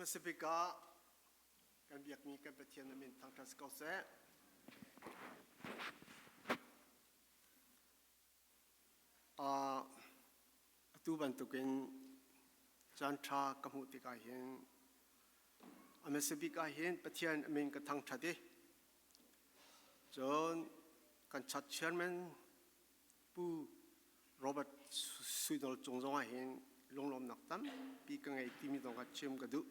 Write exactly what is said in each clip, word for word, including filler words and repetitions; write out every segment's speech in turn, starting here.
Pacific ah kan biakmi kan Pathian na min thangṭhat si ko seh. Ah, atu bantukin caan ṭha ka hmuh tikah hin a masa bik ah hin Pathian a min ka thangṭhat i, cun kan chat chairman Pu Robert Suinol cung zongah hin lunglawmhnak tampi ka ngei timi zong kha chim ka duh.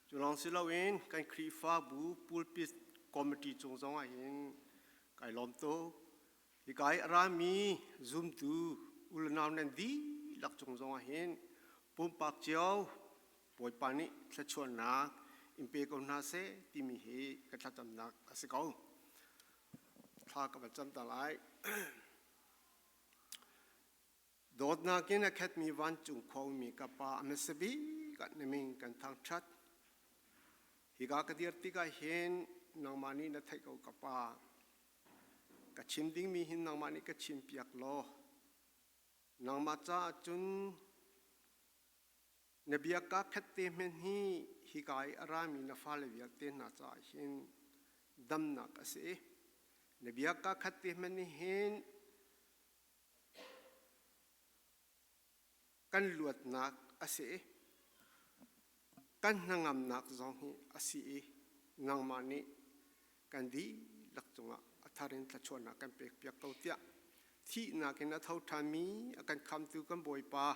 Cu lawng si loin kan Khrihfabu pulpit committee cung zongah hin ka i lawm tuk. Hika i a rami zumtu u le nau nan dihlak cung zongah hin pumpak cio Bawipa nih thluachuahnak in pe ko hna seh timi hi ka thlacamnak a si ko. Thla ka van cam ta lai. Dawtnak in a khatmi vancung khua a ummi ka Pa, a hmasa bik ah na min kan thangṭhat. Hika ka dir tikah hin nangmah nih na theih ko ka Pa. Ka chim dingmi hin nangmah nih ka chim piak law, nangmah caah cun na biaka khatte hmanh hi hika i a rami na fale vialte hna caah hin damnak a si i, na biaka khatte hmanh nih hin kan luatnak a si i, kan hnangamnak zong hi a si i, nangmah nih kan dihlak cungah a thar in thluachuahnak kan pekpiak ko tiah thihnak in a tho ṭhanmi a kan khamhtu kan Bawipa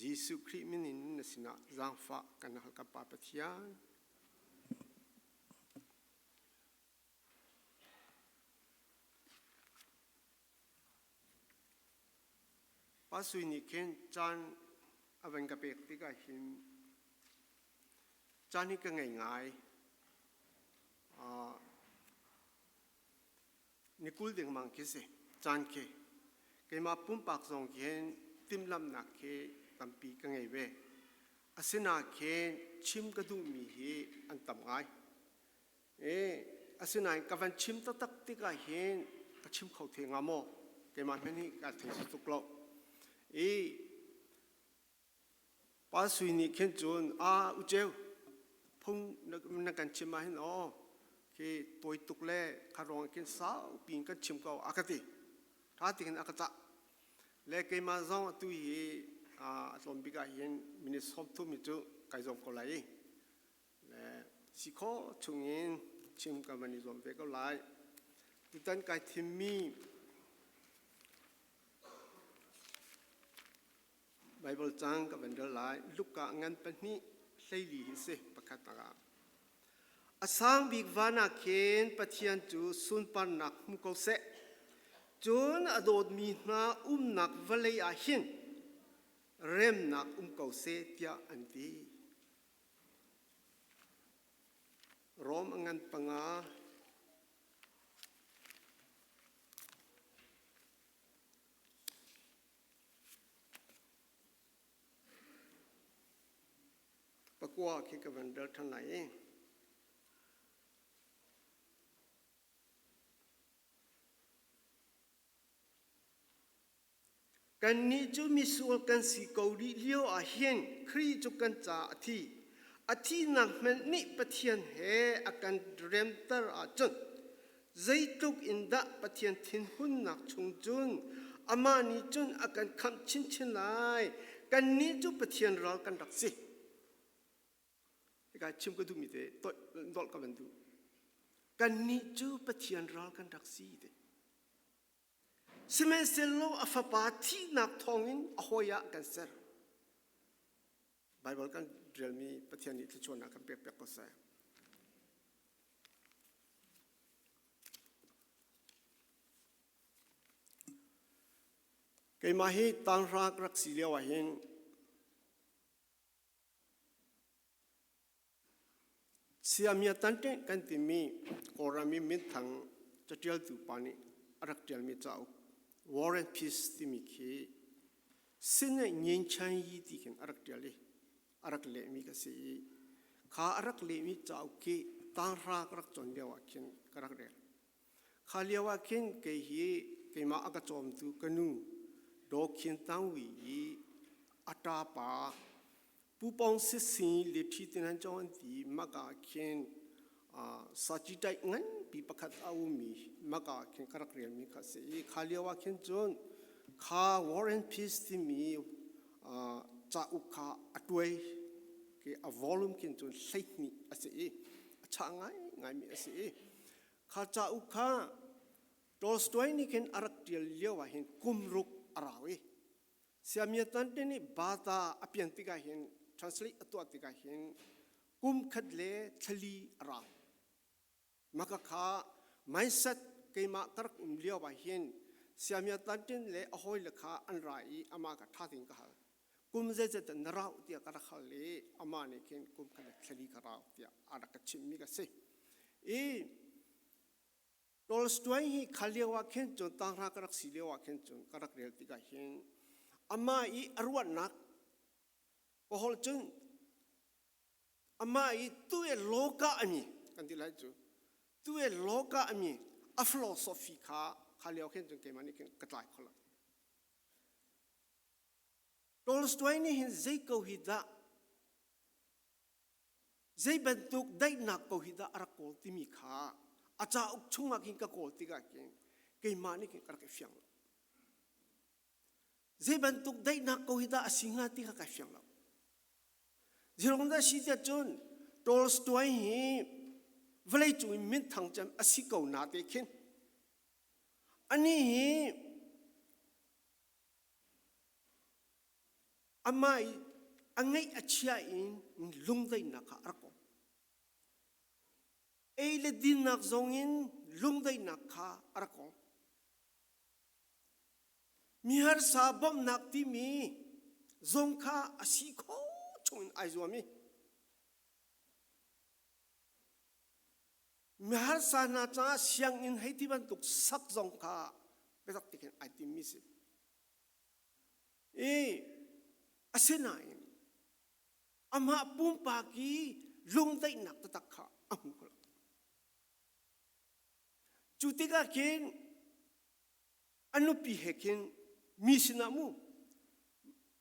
Jesuh Khrih min in na sinah zaangfah kan hal kan Pa Pathian. Pasui nih khin caan a van ka pek tikah hin caan hi ka ngei ngai. Aa, ni kul ding mang khi si caan khi. Keimah pumpak zong khin timhlamhnak khi tampi ka ngei ve. Asinain khin chim ka duhmi hi an tam ngai. Ee, asinain ka van chim taktak tikah hin ka chim kho thei nga maw? Keimah hmanh hi ka thei tuk lo. Ee, Pasui nih khin cun, "A, u ceu, phung na, na kan chim ah hin aw, khi tawi tuk le kha ruang khin saupi in kan chim ko," a ka ti. Ṭha tein a ka cah. Le keimah zong atu hi, aa, a tlawm bik ah hin minit sawmthum hi cu kai zom ko lai. Le si khawh chungin chim kan van i zuam ve ko lai. Tutan kai thimmi Baibal cang kan van rel lai. Luka ngan pahnih hleili hi si pakhat takah, a sang bik van ah khin Pathian cu sunparnak hmu ko seh. Cun a dawtmi hna umnak vawlei ah hin remnak um ko seh, tiah an ti. Rom a ngan panga, pakua khi ka van rel ṭhan lai i, kannih cu misual kan si ko rih lio ah hin Khrih cu kan caah a thi. A thihnak hmanh nih Pathian he a kan remter ahcun, zeitluk in dah Pathian thinhunnak chung cun amah nih cun a kan khamh chinchin lai. Kannih cu Pathian ral kan rak si. Hika chim ka duhmi te, tawlh, dolh ka van duh. Kannih cu Pathian ral kan rak si te. Sihmanhsehlaw a Fapa thihnak thawngin a hawi ah kan ser. Baibal kan relmi Pathian nih thluachuahnak kan pekpiak ko seh. Keimah hi tanghra ka rak si lio ah hin, Siamia Tanṭenh kan timi Kawlram i minthang caṭialtu pa nih a rak ṭialmi cauk, War and Peace timi khi Sin le Nyinchan Yi ti khin a rak ṭial i a rak lehmi ka si i, kha a rak lehmi cauk khi tanghra ka rak cawn lio ah khin ka rak rel. Kha lio ah khin kei hi keimah a ka cawmtu ka nu Daw Khin Tang Wi i a ṭapa Pupawng sisi le thi tinan chawng an ti maka khin, ah, saci tai ngan pi pakhat a umi maka khin ka rak rialmi kha si i, kha lio a khin cun kha War and Peace timi, ah, cauk kha a tuai, ke a volume khin cun hleihnih a si i, a chah ngai ngaimi a si i, kha cauk kha Tolstoy nih khin a rak ṭial lio ah hin kum ruk a rau i, Siamia Tantin nih bata a pian tikah hin, translate a tuah tikah hin, kum khat le thla li a rau. Maka kha mindset keimah ka rak um lio ah hin, Siamia Tantin le a hawile kha an ra i, amah kha ṭha ding ka hal. Kum zeizat na rau tiah ka rak hal le, amah nih khin kum khat le thla li ka rau tiah a rak ka chimmi ka si. I Tolstoy hi kha lio ah khin cun, tanghra ka rak si lio ah khin cun, ka rak rel tikah hin, amah i a ruahnak, ka holh cun, amah i tu e loka a mi, kan ti lai cu, tu e loka a mi, a philosophy kha, kha lio khin cun keimah nih khin ka tlai kho lo. Tolstoy nih hin zei ko hi dah, zei bantuk daihnak ko hi dah a rak kawl timi kha a cauk chungah khin ka kawl tikah khin keimah nih khin ka rak i fiang lo. Zei bantuk daihnak ko hi dah a si hnga ti kha ka i fiang lo. Zeiruang dah si tiah cun Tolstoy hi vawleicung i minthang cem a si ko nate khin, anih hi amah i a ngeih a chia in lungdaihnak kha a rak kawl. Ei le dinnak zong in lungdaihnak kha a rak kawl. Mi harsa bawmhnak timi zong kha a si kho chung in aa zuam i, mi harsa hna caah sianginn hei ti bantuk sak zong kha biatak tekin aa timmi si. I, asinain amah pumpak i lungdaihnak taktak kha a hmu kho lo. Cu tikah khin a nupi he khin mi sinah mu.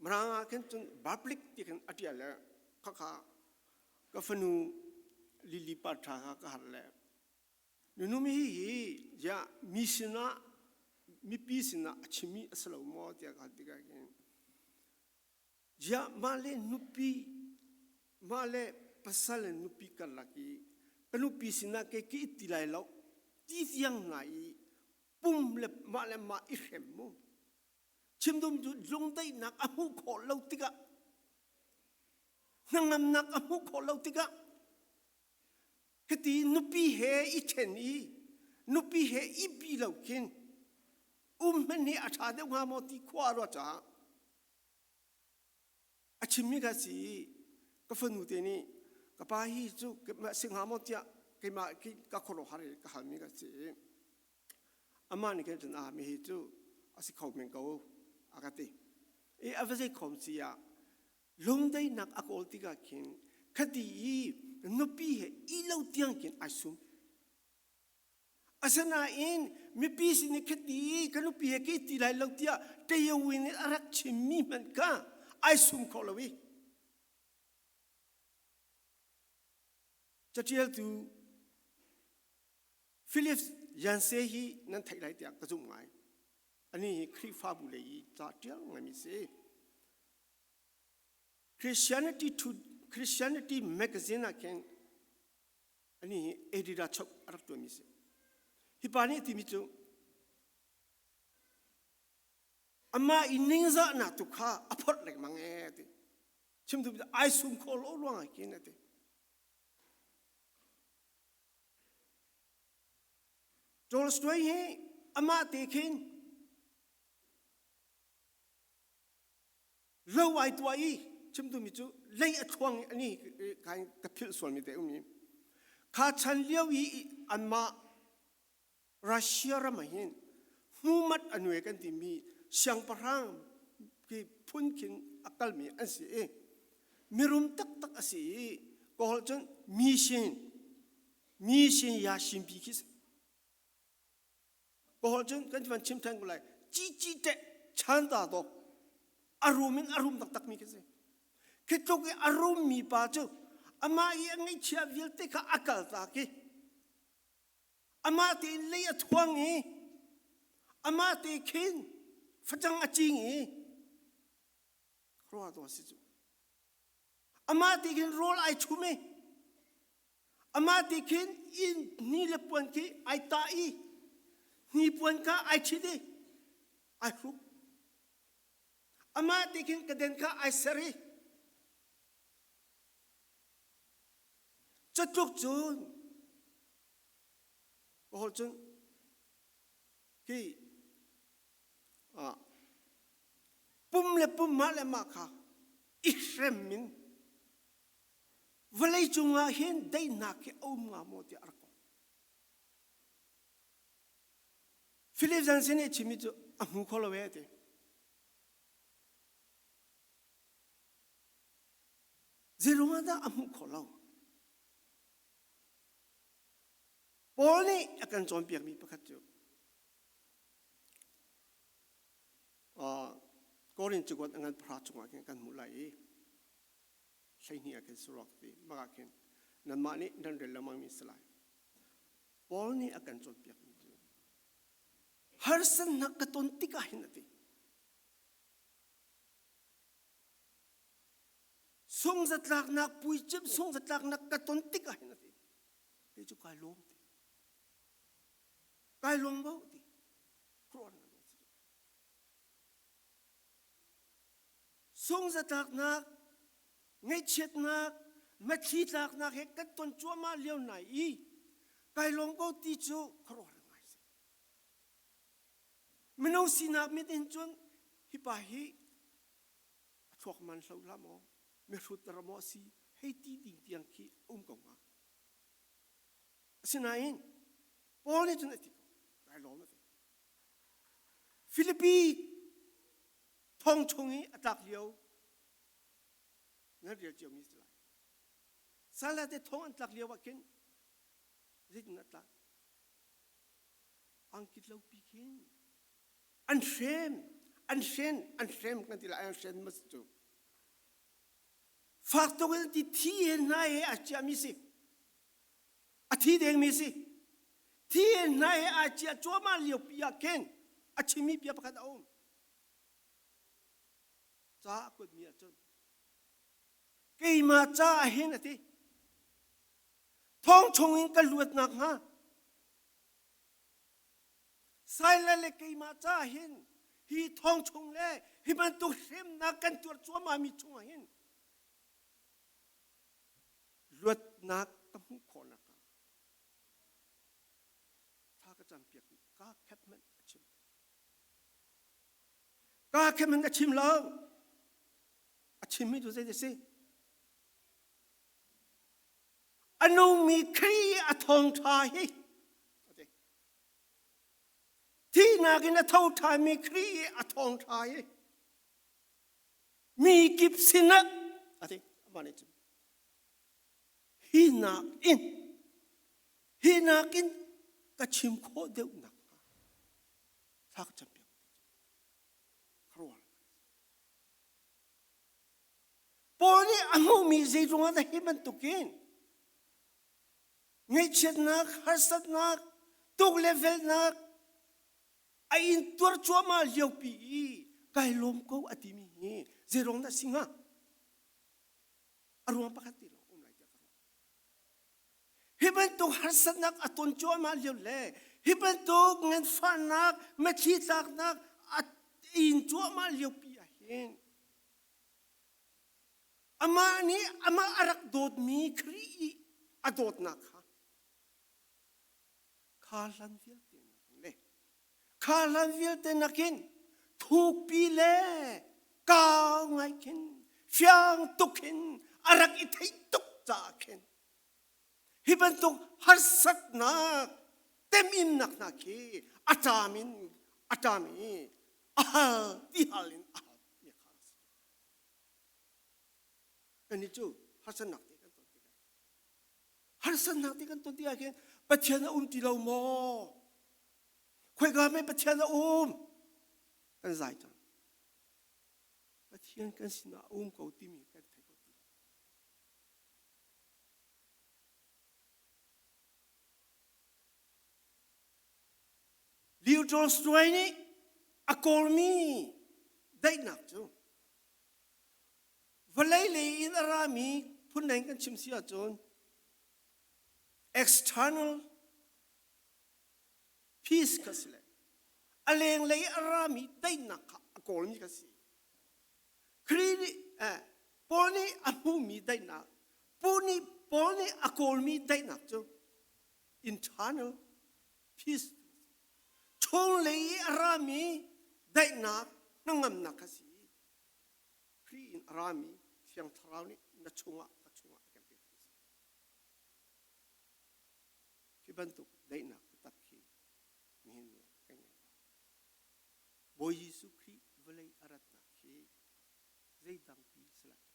Mirang ah khin cun public ti khin a ṭial le, khakha ka fanu Lili pa ṭha kha ka har le, nunu mi hi hi ziah mi sinah, mipi sinah a chimmi a si lo maw tiah ka hal tikah khin, ziah mah le nupi, mah le pasal le nupi karlak i ka nupi sinah kei ka i ti lai lo ti tiang hna i pum le mah le mah i hrem mu. Chimdum cu lungdaihnak a hmuh khawh lo tikah, hnangamnak a hmuh khawh lo tikah, khati nupi he i ṭhen i nupi he i bi lo khin um hmanh hi a ṭha deuh hnga maw ti khua a ruat caah a chimmi kha si i, ka fanu te nih, "Ka pa hi cu keimah si hnga maw?" tiah keimah ki-, ka khuaruahhar i ka halmi kha si i, amah nih khin cun, "Ah, mi hi cu a si kho men ko," a ka ti. I a va zei khawm si ah, lungdaihnak a kawl tikah khin khati i nupi he i lo tiang khin aa sum. Asinain mipi sin i khati i ka nupi he ka i ti lai lo tiah ṭayo in a rak chimmi hmanh kha aa sum kho lo i, caṭialtu Philip Yancey hi nan theih lai tiah ka zumh ngai. Anih hi Khrihfabu lei i caṭial ngaimi si. Christianity to, Christianity magazine ah khin anih hi editor chauh a rak ṭuanmi si. Hi pa nih a timi cu, "Amah i ningzahnak tu kha a phorh lengmang e," a ti. Chimtu aa sum kho lo ruangah khin a ti. Tolstoy hi amah te khin lo aa tuah i, chimtu mi cu lei a thluang i, anih ka, ka philh sualmi te um i, kha chan lio i anmah Russia ram ah hin hmumat a nue kan timi siangpahrang ki phun khin a kalmi an si i, mirum taktak a si i, ka holh cun mi sin, mi sin ya sin pi khi si. Ka holh cun kan van chim ṭhan ko lai, cici ṭeh, chan ta to, a rum in a rum taktak mi khi si. Khitlukin a Rom mipa cu amah i a ngaihchia vialte kha a kaltak i, amah tein lei a thuang i, amah te khin facang a cing i, khuaruahhar a si cu. Amah te khin rawl aa chum i, amah te khin inn hni le puan khi aa tah i, hnipuan kha aa chit i, aa hruk. Amah te khin kedan kha aa ser i, cutluk cun, Paul cun khi, ah, pum le pum, mah le mah kha i hrem in vawlei cungah hin daihnak khi a um hnga maw tiah a rak ko. Philip zan sin i chimmi cu a hmu kho lo e, a ti. Zeiruangah dah a hmuh kho lo? Paul nih a kan cawnpiakmi pakhat cu, aa, Korin cakuat a ngan pahra cungah khin kan hmuh lai i, hleihnih ah khin si rua ka ti, mah ah khin nanmah nih nan rel lengmangmi si lai. Paul nih a kan cawnpiakmi cu, harsatnak ka ton tikah hin a ti. Sungzatlaknak, puicim sungzatlaknak ka ton tikah hin a ti. Kei cu kaa lawm ti. Kaa lawm bo ti. Khuaruahhar ngai si cu. Sungzatlaknak, ngaihchiatnak, mathlaknak he kan ton cuahmah lio nain, kaa lawm ko ti cu khuaruahhar ngai si. Minung sinak mit in cun hi pa hi a thuak man hlo hlah maw, mihrut ram maw a si, hei ti ding tiang khi a um ko hnga. Asinain Paul nih cun a ti ko, kaa lawm a ti. Filipi thong chung i a tlak lio, nan rial ciomi si lai. Silas te thong an tlak lio ah khin zeitin a tlak? An kit lopi khin an hrem, an hrem, an hrem kan ti lai, an hrem maw si cu. Fak tuk in ti, thi he hna he aa ciahmi si. A thi dengmi si. Thi he hna he aa ciah cuahmah liopi ah khin a chimmi bia pakhat a um. Ca a kuatmi ah cun, keimah caah hin a ti. Thong chung in ka luat nakhnga, Silas le keimah caah hin hi thong chung le hi bantuk hremnak kan tuar cuahmahmi chungah hin luatnak ka hmuh khawh nakhnga thla ka campiak, kaa khep hmanh a chim. Kaa khep hmanh a chim lo. A chimmi cu zeidah si? A nungmi Khrih a thawngṭha hi, a ti. Thihnak in a tho ṭhanmi Khrih a thawngṭha hi mi kip sinah, a ti. Amah nih cun, hi nakin, hi nakin ka chim khawh deuh nakhnga thla ka campiak, a ti cu khuaruahhar ngai. Paul nih a hmuhmi zeiruangah dah hi bantukin ngaihchiatnak, harsatnak, tuk le velhnak a in tuar cuahmah liopi i kaa lawm ko a timi hi zeiruang dah si hnga? A ruang pakhat ti lo um lai tiah ka ruah. Hi bantuk harsatnak a ton cuahmah lio le hi bantuk nganfahnak, mathlaknak a in cuahmah liopi ah hin amah nih amah a rak dawtmi Khrih i a dawtnak kha kha hlan vialte nakin le kha hlan vialte nakin thukpi le kau ngai khin, fiang tuk khin, a rak i theih tuk caah khin hi bantuk harsatnak, temimnak hna khi a ṭam in, a ṭam i a hal, ti hal in a hal mi kha a si. Kannih cu harsatnak te kan ton tikah, harsatnak te kan ton tikah khin Pathian a um ti lo maw? Khoika me Pathian a um? Kan zai cang. Pathian kan sinah a um ko timi kan thei ko. Leo Tolstoy nih a Kawlmi daihnak cu vawlei lei in a rami phundang kan chim si ahcun external peace kha si le a lenglei a rami daihnak kha a Kawlmi kha si. Khrih nih, eh, Paul nih a hmumi daihnak, Paul nih, Paul nih a Kawlmi daihnak cu internal peace, chunglei a rami daihnak, hnangamnak kha si. Khrih in a rami Thiang Thlarau nih na chungah, ka chungah a kan pekmi si. Khi bantuk daihnak taktak khi nihin ni ah kan ngei lai. Bawi Jesuh Khrih vawlei a ratnak khi zeidangpi si lai.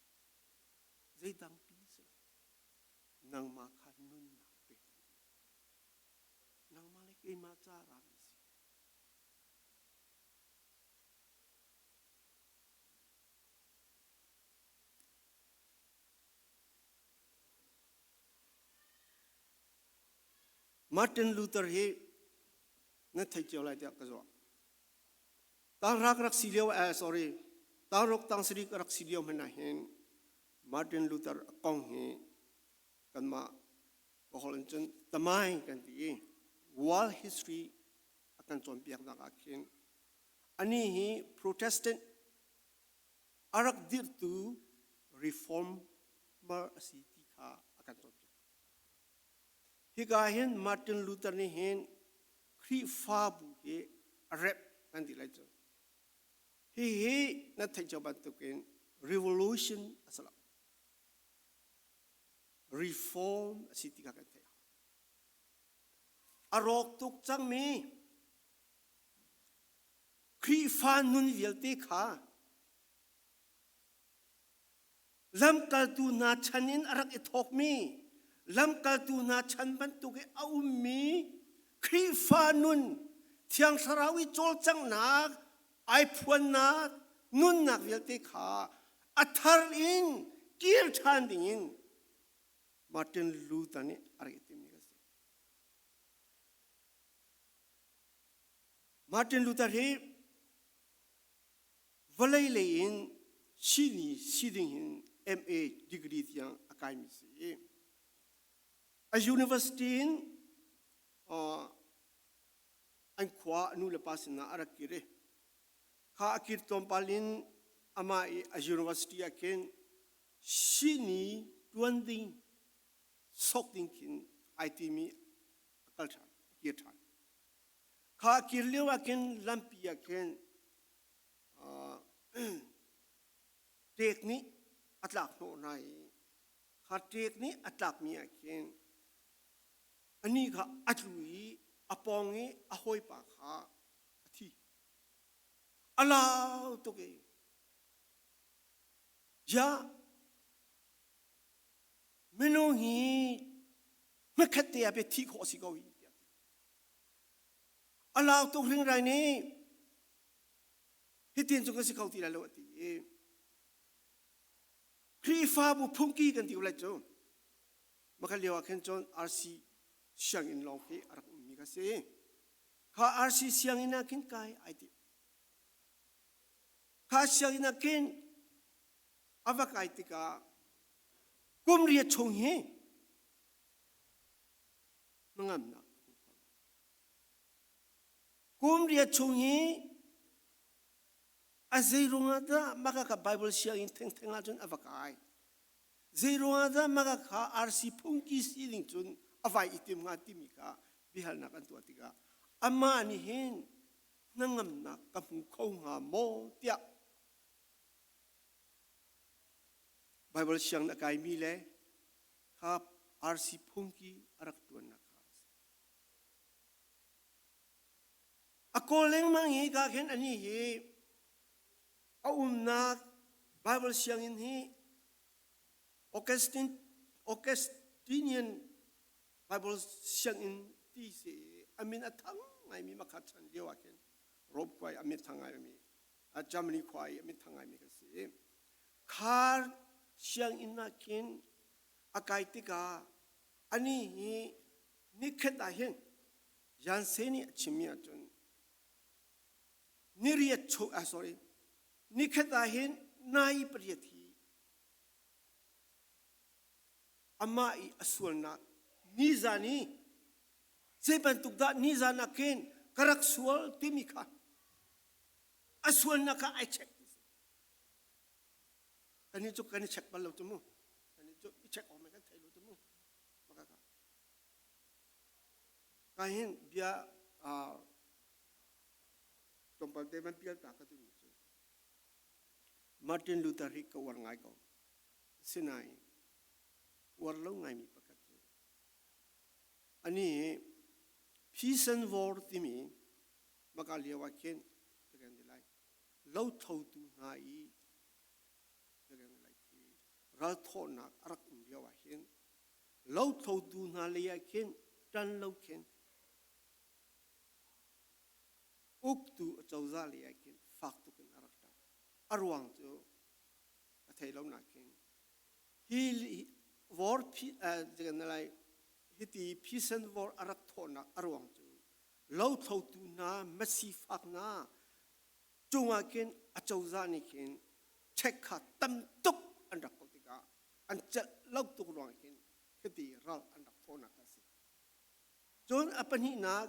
Zeidangpi si lai. Nangmah kha nunnak pek ding. Nangmah le keimah ca rami si. Martin Luther hi na thei cio lai tiah ka zuah. Tang hra ka rak si lio, eh, sorry. Tang ruk tang sari ka rak si lio hmanh ah hin Martin Luther a kong hi kanmah ka holh in cun tamai kan ti i world history a kan cawnpiaknak ah khin anih hi Protestant a rak dirhtu reformer a si ti kha a kan cawnpiak. Hika hin Martin Luther nih hin Khrihfabu hi a remh kan ti lai cu. Hihi na theih cio bantukin revolution a si lo. Reform a si ti kha kan theih. A rawk tuk cangmi Khrihfa nun vialte kha lamkaltu hna chan in a rak i thawkmi, lamkaltu hna chan bantuk i a ummi Khrihfa nun, Thiang Thlarau i cawlcanghnak, aiphuannak, nunnak vialte kha a thar in kir ṭhan dingin Martin Luther nih a rak i timhmi kha si. Martin Luther hi vawlei lei in Sydney si ding hin M A degree tiang a kaimi si. A university in, aa, an khua a nu le pa sinah a rak kir i kha a kir tlawmpal in amah i a university ah khin Sydney ṭuan ding, sok ding khin aa timi a kal ṭhan, a kir ṭhan. Kha a kir lio ah khin lampi ah khin, aa, ṭek nih a tlak hnawh hna i kha ṭek nih a tlakmi ah khin anih kha a tlu i a pawng i a hawipa kha a thi. A lau tuk i, "Ya, minung hi hmakhat te ah peh thih khawh a si ko hi," tiah ti. A lau tuk hringrai nih, "Hitin cu ka si kho ti lai lo," a ti i Khrihfabu phungki kan ti u lai cu. Makhat lio ah khin cun R C sianginn lawng khi a rak ummi kha si. Kha R C sianginn ah khin kai aa ti. Kha sianginn ah khin a va kai tikah kum riat chung hi hnangamnak a hung kho. Kum riat chung hi a zei ruangah dah maka kha Bible sianginn thengtheng ah cun a va kai? Zei ruangah dah maka kha R C phungki si ding cun a vai i tim hnga timi kha biahalnak an tuah tikah amah nih hin hnangamnak ka hmu kho hnga maw tiah Bible sianginn a kaimi le kha R C phungki a rak ṭuannak kha a si. A Kawl lengmang hi ka khen anih hi a umnak Bible sianginn hi Augustine, Augustinian Bible sianginn ti si i a min a thang ngaimi makhat chan lio ah khin Rome khua i a min thang ngaimi, a Germany khua i a min thang ngaimi kha si i kha sianginn ah khin a kai tikah anih hi nikhat ah hin Jansen nih a chimmi ahcun Ni riat cho, ah, sorry. Ni khat ah hin nai pariat hi. Amah i a sualnak nizan i, zei bantuk dah nizan ah khin ka rak sual timi kha a sualnak kha ai check. Kan i cu kan i check bal lo cu mu. Kan i cu i check awk kan thei lo cu mu. Maka ka. Ka hin bia, ah, tlawmpal te van pial ta ka duhmi cu Martin Luther hi ka uar ngai ko. Asinain uar lo ngaimi pakhat cu ani hi Peace and War timi maka lio ah khin, biakeng ti lai, lo thlotu hna i, biakeng ti lai khi ralthawhnak a rak um lio ah hin, lo thlotu hna lei ah khin, ṭan lo khin, uktu acozah lei ah khin fak tuk in a rak ṭan. A ruang cu ka thei lo nakin, hi, hi war phi-, ah, biakeng ti lai, hiti peace and war a rak thawhnak a ruang cu lo thlotu hna, masi fak hna cungah khin acozah nih khin check kha tam tuk an rak ko tikah, an celh lo tuk ruang khin hiti ral an rak thawhnak a si. Cun a pahnihnak,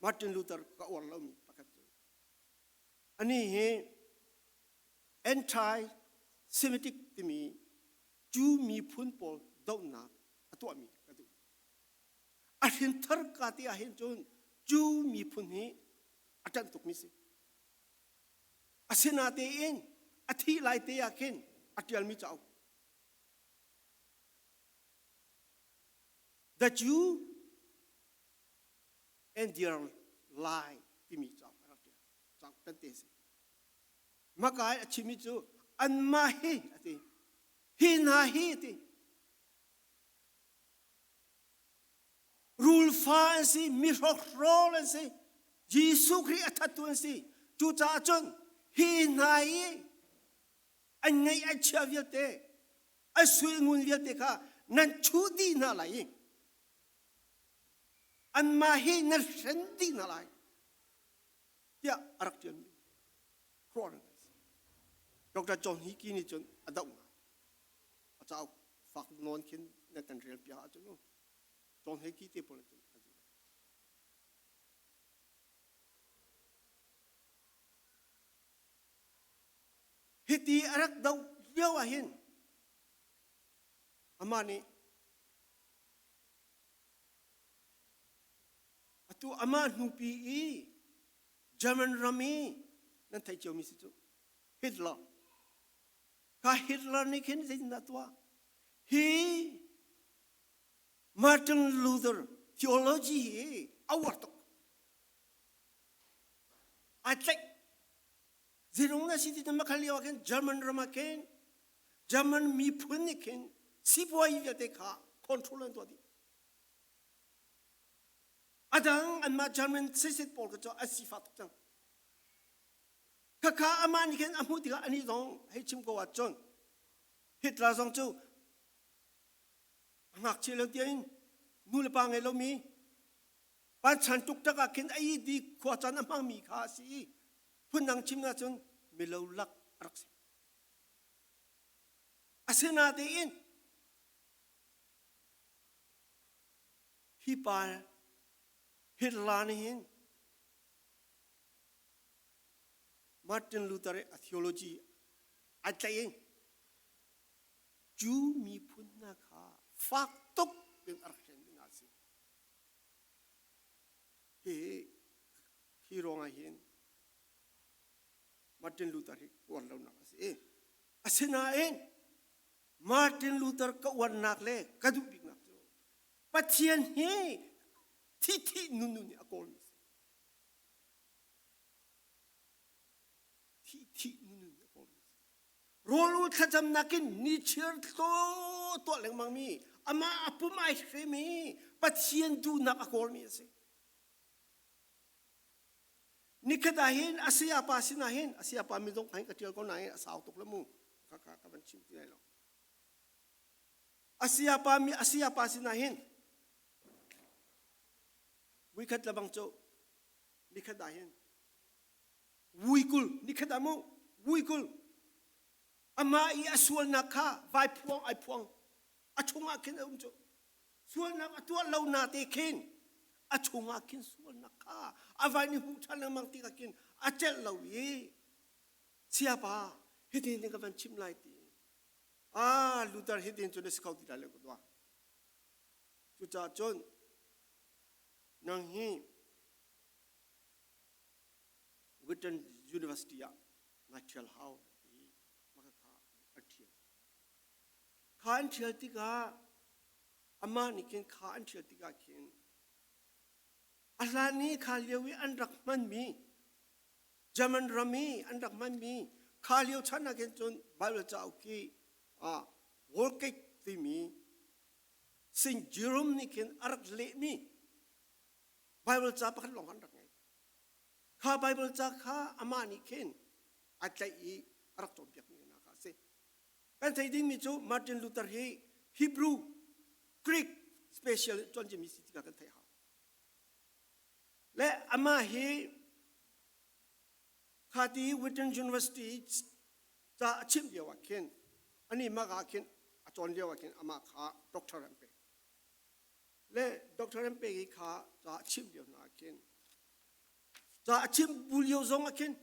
Martin Luther ka uar lomi pakhat cu, ani hi anti-Semitic timi Jew miphun pawl dohnak a tuahmi ka duh. A hrinthar ka ti ahhin cun Jew miphun hi a ṭanh tukmi si. Asinatein a thih lai te ah khin a ṭialmi cauk, The Jew and Their Lie timi cauk a rak ṭial, cauk tante si. Maka in a chimmi cu, anmah hi a ti, hi hna hi a ti, rulfa an si, mi hrawhrawl an si, Jesuh Khrih a thattu an si. Cucaah cun hi hna hi an ngeih an chia vialte, a sui a ngun vialte kha nan chuh dih hna lai i anmah hi nan hren dih hna lai, tiah a rak ṭialmi. Khuaruahhar nan si. Doctor John Hinckley nih cun a doh ngai. A cauk fak nawn khin nan kan rel piak ahcun, John Hinckley te pawl nih cun an zul lai. Hiti a rak doh lio ahhin, amah nih, atu amah hnupi i German ram i nan theih ciomi si cu, Hitler. Kha Hitler nih khin zeitindah tuah? Hi Martin Luther theology hi a uar tuk. A tlaih. Zeiruang na si ti, na makha lio ah khin German ram ah khin German miphun nih khin sipuai vialte kha control an tuah dih. A dang anmah German sisat pawl kha cu an sifak tuk cang. Khakha amah nih khin a hmuh tikah anih zong hei chim ko ahcun Hitler zong cu a ngakchia lio tiah in nu le pa ngei lomi, panchan tuk tak ah khin a it dih khuacaan a hmangmi kha a si i, phundang chimnak cun milo lak a rak si. Asinatein hi pa Hitler nih hin Martin Luther i a theology a tlaih in Jew miphun hna kha fak tuk in a rak hren ding a si. Hi, hi ruangah hin Martin Luther hi ka uar lonak a si. Asinain Martin Luther ka uarnak le ka duh biknak cu Pathian hi thihthih nunnu nih a kawlmi a si. Thihthih nunnu nih a kawlmi a si. Rawl u thlacamnak in nichiar tlaw tuah lengmangmi, amah a pum ai hremi Pathian duhnak a kawlmi a si. Nikhat ah hin a sayapa sinah hin, a sayapa min zong kha hin ka ṭial ko nain a sau tuk le mu, kha, kha, ka van chim ti lai lo. A sayapa mi, a sayapa sinah hin, voikhat le bang cu nikhat ah hin Vuikul, ni khat ah maw, vuikul. Amah i a sualnak kha vaiphuang ai phuang. A chungah khin a um cu. Sualnak a tuah lo nate khin a chungah khin sualnak kha a vai nih hmuh ṭhan lengmang tikah khin a celh lo i, "Siapa, hiti hin ka van chim lai," ti. A Luther hitin cun a si kho ti lai le ka tuah. Cucaah cun nang hi Witten University ah na ṭhial hau, a ti. Maka kha an ṭhial. Kha an ṭhial tikah, amah nih khin kha an ṭhial tikah khin, a hlan i kha lio i an rak hmanmi, German ram i an rak hmanmi kha lio chan ah khin cun Baibal cauk i, ah, Vulgate timi Saint Jerome nih khin a rak lehmi Baibal ca pakhat lawng an rak ngei. Kha Baibal ca kha amah nih khin a tlaih i a rak cawnpiakmi kha a si. Kan theih dingmi cu Martin Luther hi Hebrew, Greek special tuan cimi si tikah kan theih hau. Le amah hi kha ti Witten University ca a chimh lio ah khin, ani maka khin a cawn lio ah khin amah kha doctor an pek. Le doctor an pek i kha ca a chimh lio hna ah khin, ca a chimh bu lio zong ah khin,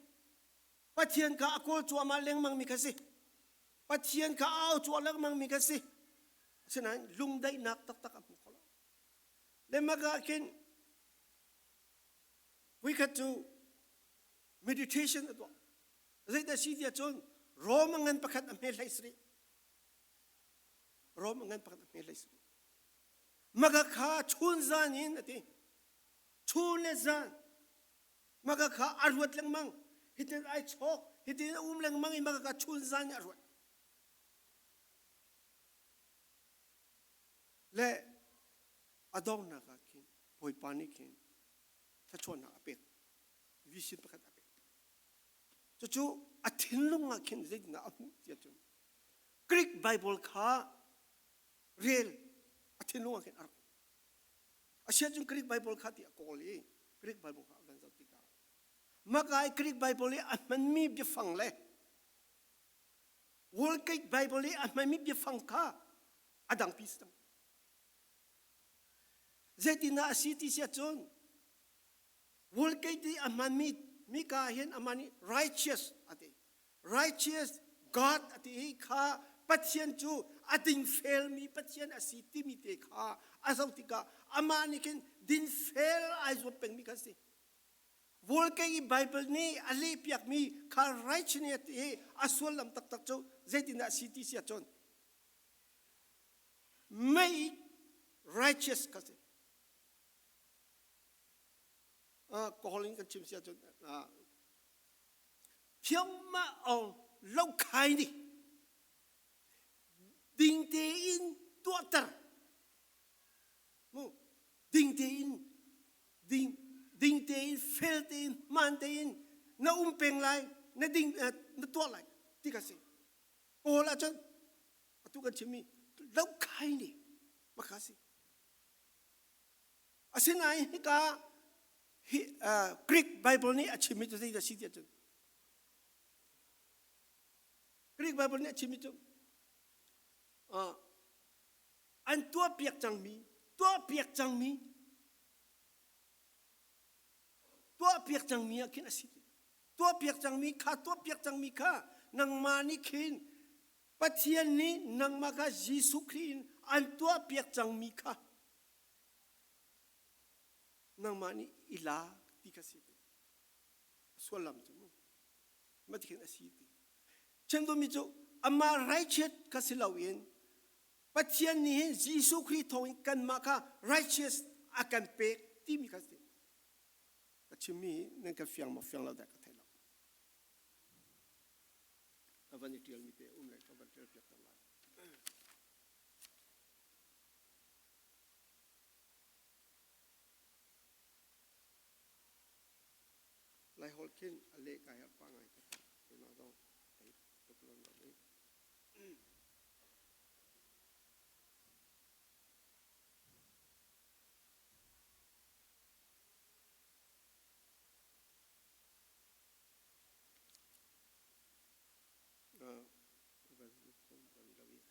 Pathian kha a kawl cuahmah lengmangmi kha si. Pathian kha a au cuah lengmangmi kha si. Asinain lungdaihnak taktak a hmu kho lo. Le maka khin, voikhat cu meditation a tuah. Zeidah si tiah cun Rom a ngan pakhat a hme hleisarih. Rom a ngan pakhat a hme hleisarih. Maka kha chun zan in a ti. Chun le zan. Maka kha a ruat lengmang. Hitin ai chawk. Hitin a um lengmang i maka kha chun zan in a ruat. Le a donghnak ah khin Bawipa nih khin thluachuahnak a pek, vision pakhat a pek. Cucu a thinlung ah khin zeitindah a hmuh tiah cun Greek Bible kha rel a thinlung ah khin a rak um. A si ahcun Greek Bible kha ti a kawl i Greek Bible kha a van zoh tikah, maka i Greek Bible i a hmanmi biafang le Vulgate Bible i a hmanmi biafang kha a dangpi si cang. Zeitindah a si ti si ahcun, Vulgate i a hmanmi, Mika hin amah nih righteous a ti. Righteous God a ti hi kha Pathian cu a dingfelmi Pathian a si timi te kha a zoh tikah amah nih khin dingfel ai zuam pengmi kha a si. Vulgate i Bible nih a lehpiakmi kha righteousness ti hi a sullam taktak cu zeitindah a si ti si ahcun, made righteous kha si. Ah, Kawl in kan chim si ahcun, ah, phiamah awng lo khai ni. Ding tein tuahter. Mu, ding tein, ding, ding tein, fel tein, hmaan tein, na um peng lai, na ding, eh, na tuah lai, ti kha si. Kawl ahcun, atu kan chimmi, lo khai ni, maka si. Asinain hika, hi, ah, Greek Bible nih a chimmi cu zeidah si ti ahcun, Greek Bible nih a chimmi cu, ah, an tuahpiak cangmi, tuahpiak cangmi, tuahpiak cangmi ah khin a si ti. Tuahpiak cangmi kha, tuahpiak cangmi kha, nangmah nih khin Pathian nih nangmah kha Jesuh Khrih in an tuahpiak cangmi kha nangmah nih i lak ti kha si ti. A sullam cu mu. Mah ti khin a si ti. Chimtu mi cu amah righteous kha si loin Pathian nih hin Jesuh Khrih thawngin kanmah kha righteous a kan pek timi kha si. Ka chimmi hi nan kan fiang maw, fiang lo dah ka thei lo. A van i ṭialmi te um le, ka van ṭial piak ter lai. Laiholh khin a leh kai ah pah ngai taktak, keimah zong ka hei tuk lawm lo ding.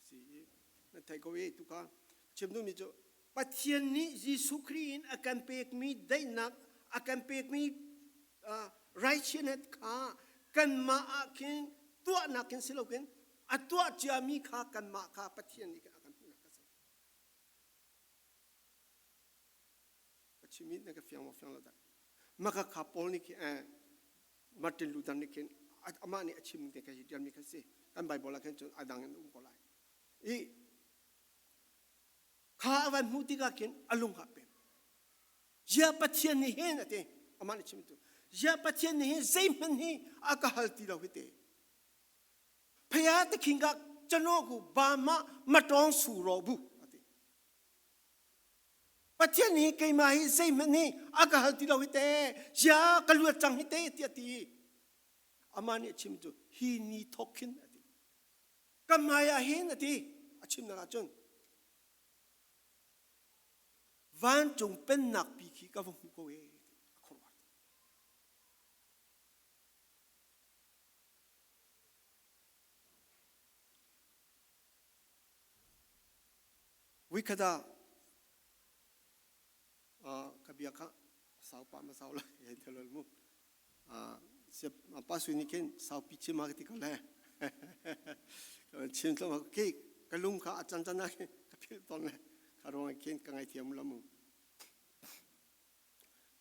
Si, na thei ko e, tu kha chim tu mi chu, Pathian nih Jesu Khrih in a kan pekmi daihnak, a kan pekmi, ah, righteousness kha kanmah ah khin tuahnak khin si lo khin, a tuah ciami kha kanmah kha Pathian nih khin a kan hmuhnak kha si. Ka chim i na ka fiang maw, fiang lo dah. Maka kha Paul nih khin, eh, Martin Luther nih khin, a, amah nih a chim te kha hi diam nih kha si. Kan Bible ah khin cun a dang in um ko lai. I kha a van hmuh tikah khin a lung kha pem. Zia Pathian nih hin a ti, amah nih chim tu. Zia Pathian nih hin zeihmanh hi a ka hal ti lo hi te. Phaya te khin ka canawk u ba mah matawng su raw bu a ti. Pathian nih keimah hi zeihmanh hi a ka hal ti lo hi te, zia ka luat cang hi te, tiah ti. Amah nih a chim cu, hi ni thawk khin a ti. Ka hmai ah hin a ti, a chimnak ah cun, vancung pennak pi khi ka va hmu ko e, a khuaruah. Voikhat ah, ah, ka bia kha sau pa ma sau la, ya tel mu. Ah, siap, ah, pa sui ni ken sau pi chim ma ka ti ko le. Chim tlawm ke, ka lung kha a can can a ka philh ton le. Ka ruang a ken ka ngai thiam la mu.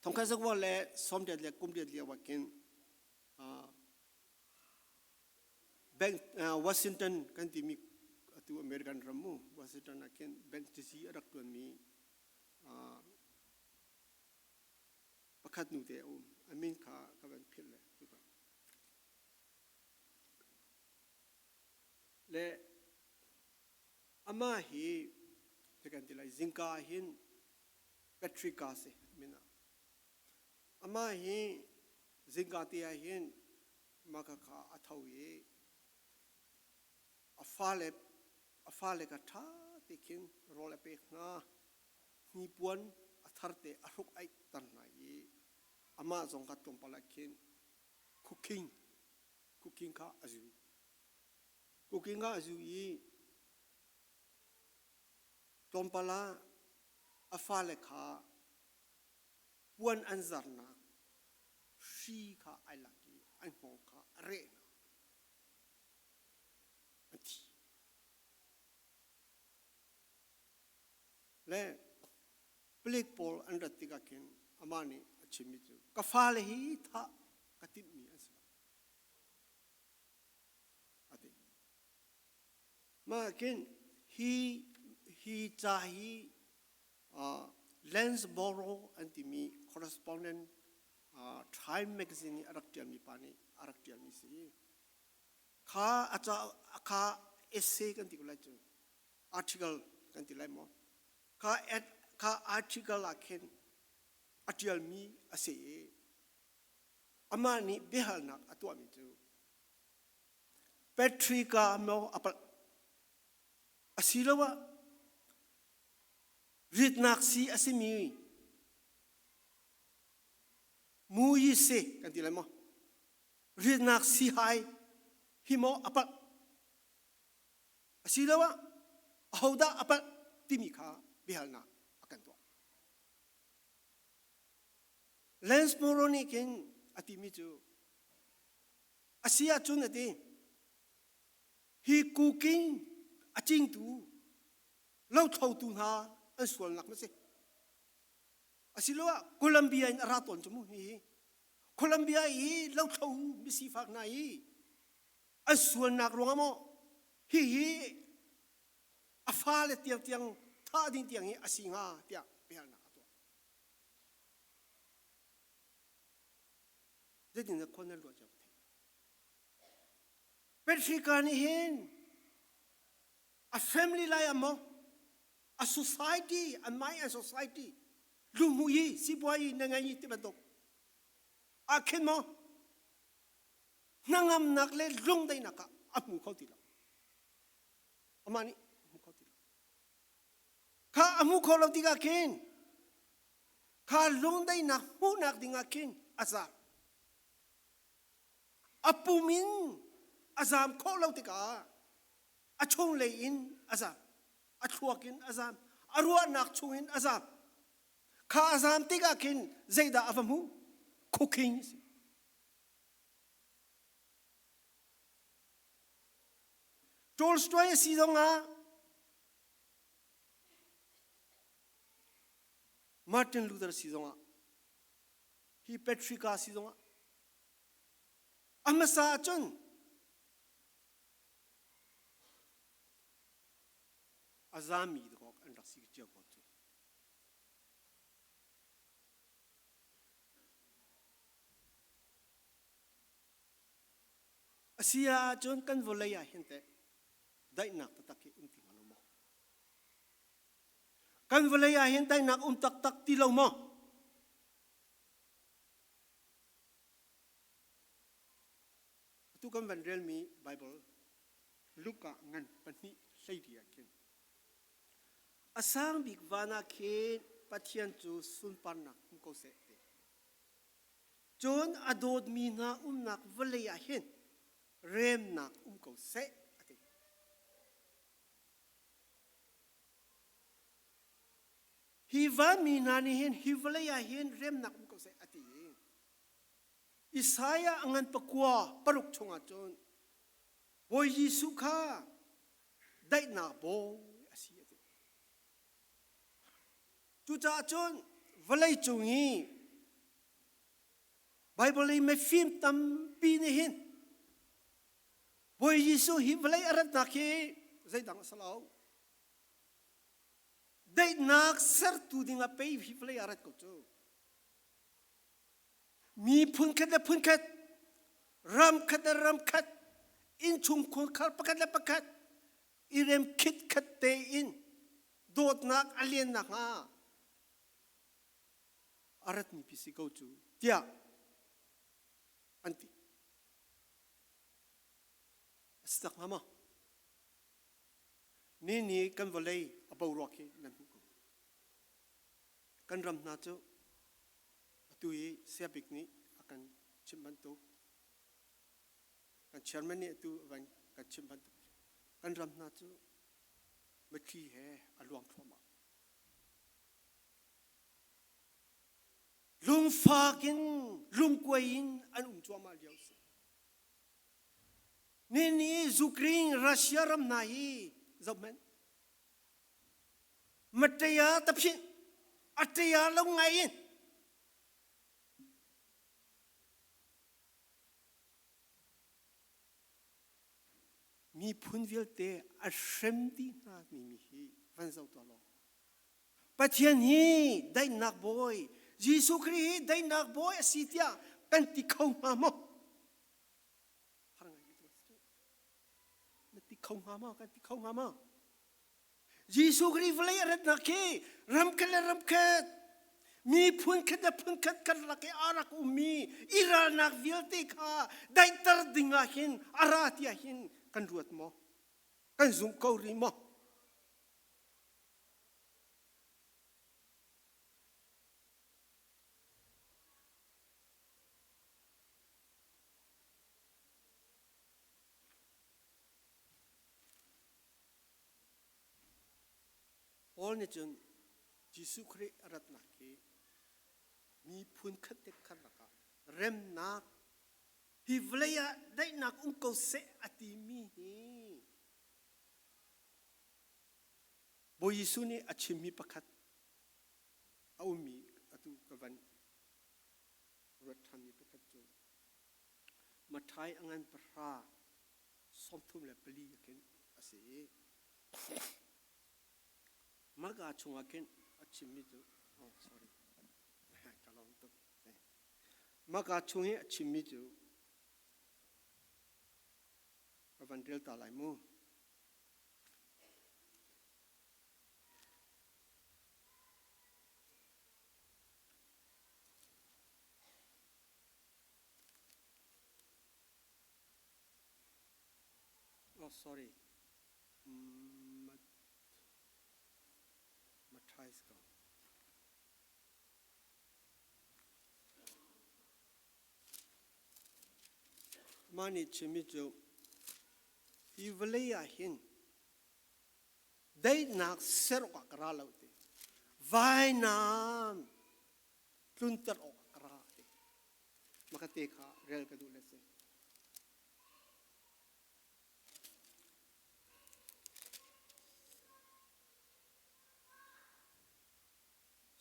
Thongkhat zakua le sawm riat le kum riat le wakin, ah, Bank, ah, Washington kan timi, atu American ram mu, Washington ah khin bank tisi a rak ṭuanmi, ah, pakhat nu te a um, a min kha ka van philh le, tu kha. Le amah hi, ti kan ti lai, zingka hin Patrica si, a min ah. Amah hi zingka te ah hin maka kha a tho i, a fale, a fale kha ṭha te khin rawl a pek hna, hnipuan a thar te a hruk aih tan hna i, amah zong kha tlawmpal ah khin cooking, cooking kha a zui. Cooking kha a zui i, tlawmpal ah a fale kha puan an zarnak hri kha aa lak i, an hngawng kha a reh hna. An thi. Le palik pawl an rat tikah khin amah nih a chimmi cu, ka fale hi thah ka timhmi an si lo, a ti. Mah khin hi, hi ca hi, ah, Lance Boro an timi correspondent, ah, Time magazine nih a rak ṭialmi pa nih a rak ṭialmi si. Kha a ca, kha essay kan ti ko lai cu, article kan ti lai maw? Kha et-, kha article ah khin a ṭialmi a si i, amah nih biahalnak a tuahmi cu Patrica maw a palh. Asiloah ritnak si a simi Muise kan ti lai maw? Ritnak si hai hi maw a palh? Asiloah ahodah a palh timi kha biahalnak a kan tuah. Lance Boro nih khin a timi cu, a si ahcun a ti, hi cooking a cingtu lothlotu hna an sualnak hmanh si. Asiloah Colombia in a ra tawn cu mu hi hi. Colombia i lothlo misifak hna i an sualnak ruangah maw hihi a fale tiangtiang thah ding tiang hi a si hnga tiah biahalnak a tuah. Zeitin na khuan na luah cio ka thei. Patrica nih hin a family lai ah maw, a society, an mai an society, luhmuh i sipuai i na ngai i ti bantuk a khin maw, hnangamnak le lungdaihnak ah a hmu kho ti lo. Amah nih a hmu kho ti lo. Kha a hmu kho lo tikah khin kha lungdaihnak hmuhnak dingah khin a zam. A pum in a zam khawh lo tikah A chunglei in a zam, a thluak in a zam, a ruahnak chungin a zam. Kha a zam tikah khin zeidah a va hmu? Khuakhing a si. Tolstoy a si zongah, Martin Luther a si zongah, hi Petrika a si zongah, a hmasa ahcun a zami dawk an rak si cio ko cu. A si ahcun kan vawlei ah hin teh daihnak taktak hi um ti hnga lo maw? Kan vawlei ah hin daihnak um taktak ti lo maw? Atu kan van relmi Baibal, Luka ngan pahnih hleili ah khin, a sang bik van ah khin Pathian cu sunparnak um ko seh, a ti. Cun a dawtmi hna umnak vawlei ah hin remnak um ko seh, a ti. Hi vanmi hna nih hin hi vawlei ah hin remnak um ko seh, a ti. Isaiah a ngan pakua paruk chungah cun Bawi Jesuh kha daihnak bawi a si, a ti. Cucaah cun vawleicung i Baibal i mifim tampi nih hin Bawi Jesuh hi vawlei a ratnak hi zeidang a si lo. Daihnak sertu dingah pei hi vawlei a rat ko cu. Miphun khat le phun khat, ram khat le ram khat, innchung khar pakhat le pakhat i rem khit khat tein dawtnak a lian nakhnga a ratmi pi si ko cu, tiah an ti. A si tak hnga maw? Nihin ni kan vawlei a boruak hi nan hmuh ko. Kan ram hna cu atu i Siabik nih a kan chimh bantuk, kan chairman nih atu a van kan chimh bantuk, kan ram hna cu mitthli he a luang thluahmah. Lungfak in, lungkuai in an um cuahmah lio si. Nihin ni Ukraine, Russia ram hna hi zohhmanh. Mataya taphih, a taya lo ngai in, miphun vialte a hrem dih hna mi, mi hi van zoh tuah law. Pathian hi daihnak bawi, Jesuh Khrih hi daihnak bawi a si tiah kan ti kho hnga maw? Har ngai tu. Na ti kho hnga maw? Kan ti kho hnga maw? Jesuh Khrih vawlei a ratnak khi ram khat le ram khat, miphun khat le phun khat karlak i a rak ummi i ralnak vialte kha daihter dingah hin a ra tiah hin kan ruat maw? Kan zumh ko rih maw? Paul nih cun Jesuh Khrih a ratnak hi miphun khat le khat lakah remnak, hi vawlei ah daihnak um ko seh a timi hi Bawi Jesuh nih a chimmi pakhat a ummi, atu ka van ruat ṭhanmi pakhat cu Matthai a ngan pahra sawmthum le pali ah khin a si i, Marka chungah khin a chimmi cu, oh, sorry, ka lawm tuk. Marka chung hi a chimmi cu ka van rel ta lai mu. Oh, sorry. Mat-, Matthai si ko. Mah nih chimmi cu, hi vawlei ah hin Daihnak ser awkah ka ra lo ti. Vainam tlunter awkah ka ra ti. Makate kha rel ka duh le si.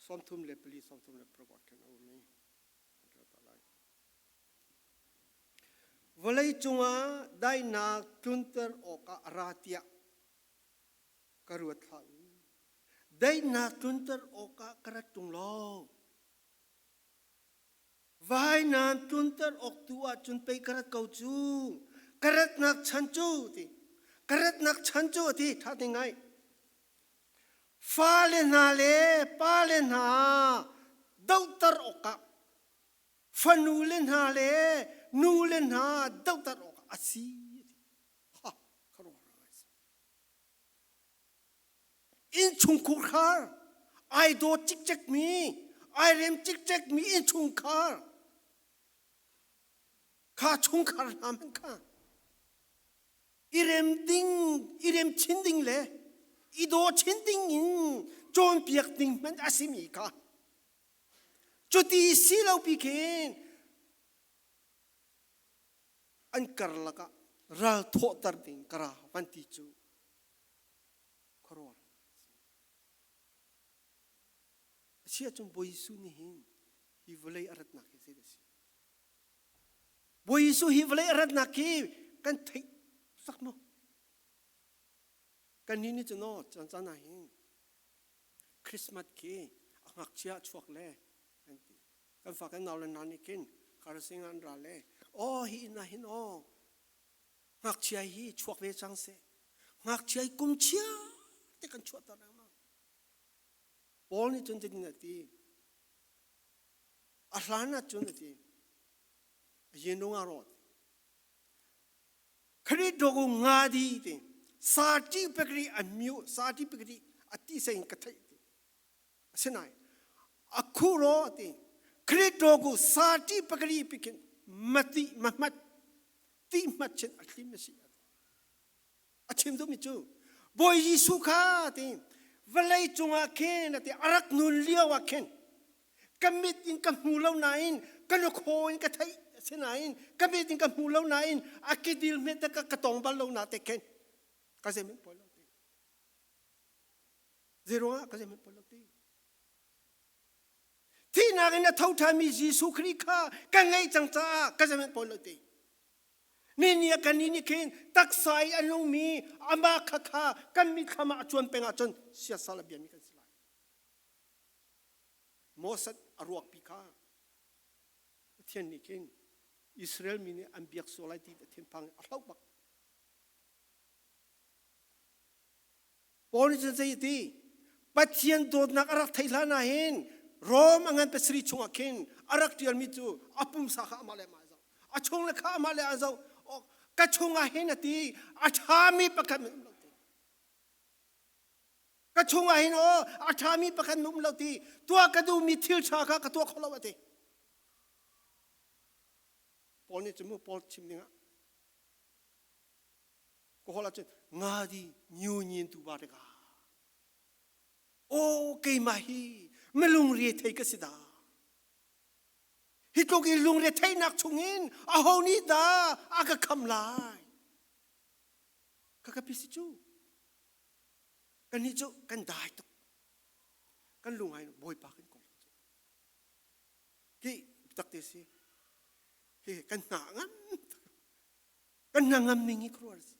Sawmthum le pali, sawmthum le paruk ah khin a um i. Vawlei cungah daihnak tlunter awkah a ra tiah ka ruat hlah i, daihnak tlunter awkah ka rat tung lo. Vainam tlunter awk tu ahcun pei ka rat ko cu, ka ratnak chan cu ti, ka ratnak chan cu a ti, ṭha tein ngaih. Fale hna le pale hna dohter awkah, fanu le hna le nu le hna dohter awkah a si a ti. Ha, ka ruah a ra ngai si. Innchungkhar, aa dawt cikcekmi, aa rem cikcekmi innchungkhar kha chungkhar hna hmanh kha i rem ding, i rem chin ding le i daw chin ding in cawnpiak ding hmanh a simi kha, cuti si lo pi khin an karlak ah ral thawhter ding ka ra van ti cu khuaruah a si. A si ahcun Bawi Jesuh nih hin hi vawlei a ratnak hi zei a si? Bawi Jesuh hi vawlei a ratnak hi kan theih sak maw? Kannih nih cun aw, caan caan ah hin Christmas khi a ngakchia a chuak le kan ti. Kan fa kan nau le hna nih khin kha sing ah an ra le, aw, hi inn ah hin aw, ngakchia hi chuak ve cang seh. Ngakchia hi kum chia te kan chuahter lengmang. Paul nih cun zeitin a ti? A hlan ah cun a ti, a yin rung ah raw ti. Khrih dawk u nga di ti. Sati pakri a miu, sati pakri a ti se in ka theih ti. Asinain a khuh raw ti. Khrih dawk u sati pakri pikin mati mahmat ti hmat chin a tlim a si. A chim duhmi cu Bawi Jesuh kha ti, vawlei cungah khin a ti, a rak nun lio ah khin ka mit in ka hmu lo nain, ka nakhaw in ka theih a si nain, ka mit in ka hmu lo nain, a kidil hmet ka, ka tong bal lo na te khin ka zeihmanh pawi lo ti. Zeiruangah ka zeihmanh pawi lo ti? Thihnak in a tho ṭhanmi Jesuh Khrih kha ka ngeih cang caah ka zeihmanh pawi lo ti. Nihin ni ah kannih nih khin taksa i a nungmi amah kha kha kan mitthlam ah a cuan peng ahcun siasal a biami kan si lai. Moses a ruakpi kha Pathian nih khin Israel mi nih an biak sual lai ti Pathian phang a hloh bak. Paul nih cun zei a ti? Pathian dawtnak a rak theih hlan ah hin Rom a ngan pasarih chungah khin a rak ṭialmi cu a pumsa kha amah le amah a zoh, a chung le kha amah le a zoh. Aw, ka chungah hin a ti, a ṭhami pakhat hmanh um lo ti. Ka chungah hin aw, a ṭhami pakhat hmanh um lo ti. Tuah ka duhmi thil ṭha kha ka tuah kho lo a ti. Paul nih cun mu Paul chim dingah Ka holh ahcun, nga di, nyu nyin tu ba reka. O, keimah hi malung re thei ka si da. Hi tluk i lungre theihnak chungin aho nih dah a ka khamh lai? Ka ka pi si cu. Kannih cu kan dai tuk. Kan lung ai Bawipa kan kol cu. Kei takte si. Hi kan hna ngam. Kan hna ngam ning i khuaruah si.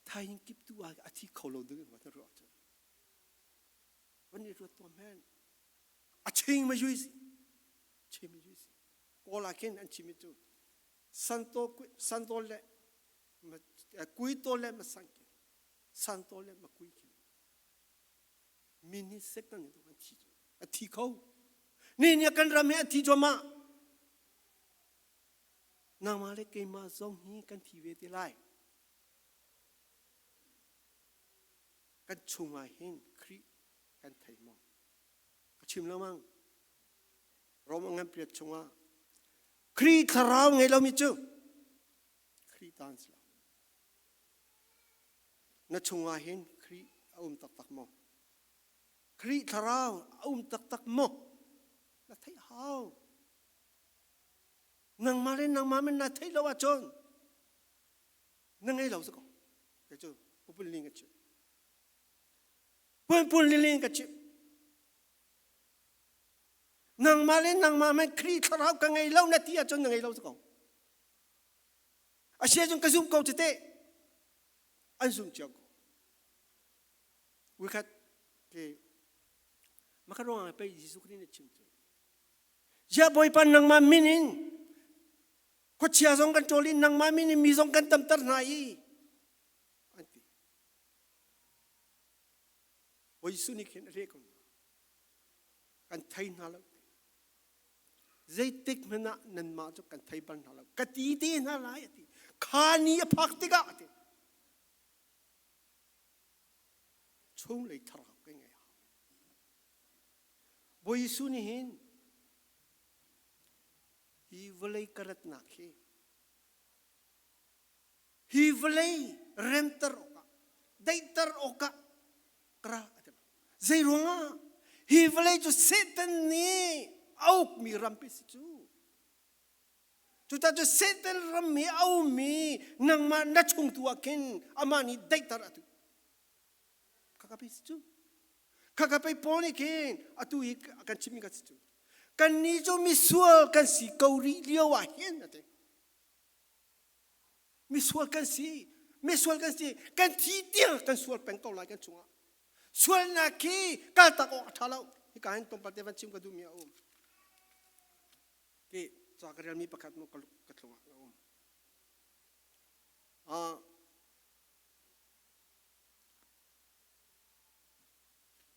Thai in kip tu a, a thi kho lo ding in van ruah cu. Van i ruat tuam hen. A ching ma yui si. Ching ma yui si. Kawl ah khin an chim i cu. Santo kui, santo le ma, eh, kuito le masang khin. Santo le makui khin. Minute second nih an thi cu. A thi kho. Nihin ni kan ram hi a thi cuahmah. Nangmah le keimah zong hi kan thi ve te lai. Kan chungah hin Khrih kan thei maw? Ka chim lengmang. Rom a ngan pariat chungah Khrih thlarau ngei lomi cu Khrih ta an si lo. Na chungah hin Khrih a um taktak maw? Khrih Thlarau a um taktak maw? Na theih hau. Nangmah le nangmah man na theih lo ahcun na ngei lo si ko. Kei cu punpun ling ka chim. Punpun ling ling ka chim. Nangmah le nangmah man Khrih Thlarau ka ngei lo na ti ahcun na ngei lo si ko. A si ahcun ka zumh ko cu teh. An zumh cio ko. Voikhat ke, mah kha ruangah pei Jesuh Khrih nih chim cu. Ziah Bawipa, nangmah min in khuachia zong kan ṭawl i, nangmah min in mi zong kan damter hna i, an ti. Bawi Jesuh nih khin a hleh ko hna. Kan thei hna lo te. Zeitik hmanh ah nanmah cu kan thei bal hna lo. Ka ti te hna lai, a ti. Kha ni a phak tikah, a ti. Chunglei thar hau kan ngei hau. Bawi Jesuh nih hin hi vawlei ka ratnak hi, hi vawlei remter awkah, daihter awkah ka ra, a ti. Zeiruangah? Hi vawlei cu Satan nih a ukmi ram pei si cu. Cucaah cu Satan ram i a ummi nangmah na chungtu ah khin amah nih daihter a tuah. Kha ka pei si cu. Kha ka pei Paul nih khin atu i kan chimmi kha si cu. Kannih cu misual kan si ko rih lio ah hin, a ti. Misual kan si, misual kan si, kan thi tiang kan sual peng ko lai kan chungah. Sualnak khi kaltak awk a ṭha lo. Hika hin tlawmpal te van chim ka duhmi a um. Ke, ca ka relmi pakhat maw ka, ka tlung ah a um. Ah,